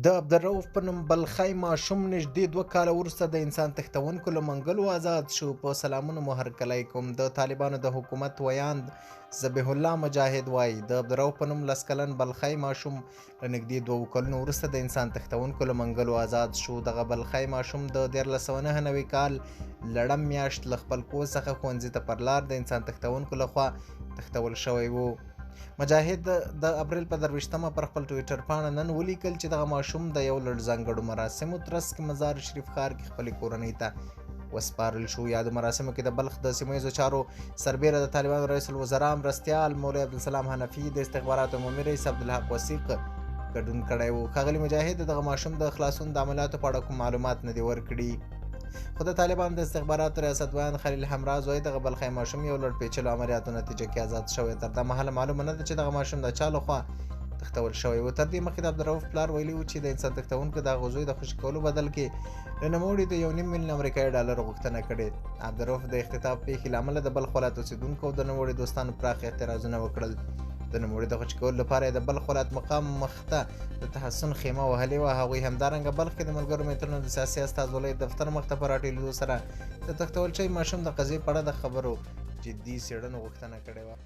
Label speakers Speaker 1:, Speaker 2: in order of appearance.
Speaker 1: د عبدالروف په نوم بلخی ماشوم نږدې 2 کاله وروسته د انسان تښتونکو له منګلو آزاد شو. په سلامونو مو هرکلی کوم. د طالبانو د حکومت ویاند ذبیح الله مجاهد وایي، د عبدالروف په نوم 10 کلن بلخی ماشوم له نږدې 2 کلونو وروسته د انسان تښتونکو له منګلو آزاد شو. دغه بلخی ماشوم د 1399 کال لړم میاشت له خپل کور څخه ښوونځي ته پر لار د انسان تښتونکو لخوا تښتول شوی و. مجاهد د اپریل په 23مه پر خپل ټویټر پاڼه نن ولیکل چې دغه ماشوم د یو لړ ځانګړو مراسمو ترڅ کې مزار شریف ښار کې خپلې کورنۍ ته وسپارل شو. یادو مراسمو کې د بلخ د سیمه ییزو چارو سربېره د طالبانو رئیس الوزرا مرستیال مولوي عبدالسلام حنفي، د استخباراتو عمومي رئیس عبدالحق وثیق ګډون کړی و. ښاغلي مجاهد د دغه ماشوم د خلاصون د عملیاتو په اړه کوم معلومات نه دي ورکړي. خو د طالبانو د استخباراتو ریاست ویاند خلیل همراز وایي، دغه بلخی ماشوم یو لړ پیچلو عملیاتو نتیجه کې آزاد شوی. تر دا مهاله معلومه نه ده چې دغه ماشوم د چا لخوا تښتول شوی و. تر دې مخکې د عبدالروف پلار ویلي و چې د انسان تښتونکو د هغه زوی د خوشي کولو بدل کې له نوموړي د 1.5 میلیون امریکایي ډالرو غوښتنه کړې. عبدالروف د اختطاف پېښې له امله د بلخ ولایت اوسېدونکو او د نوموړي دوستانو پراخ اعتراضونه وکړل. د نوموړي د خوشي کولو لپاره یې د بلخ ولایت مقام مخته د تحصن خیمه وهلې وه. هغوی همدارنګه بلخ کې د ملګرو ملتونو د سیاسي استازولۍ دفتر مخته په راټولېدو سره د تښتول شوي ماشوم د قضیې په اړه د خبرو جدي څېړنو غوښتنه کړې وه.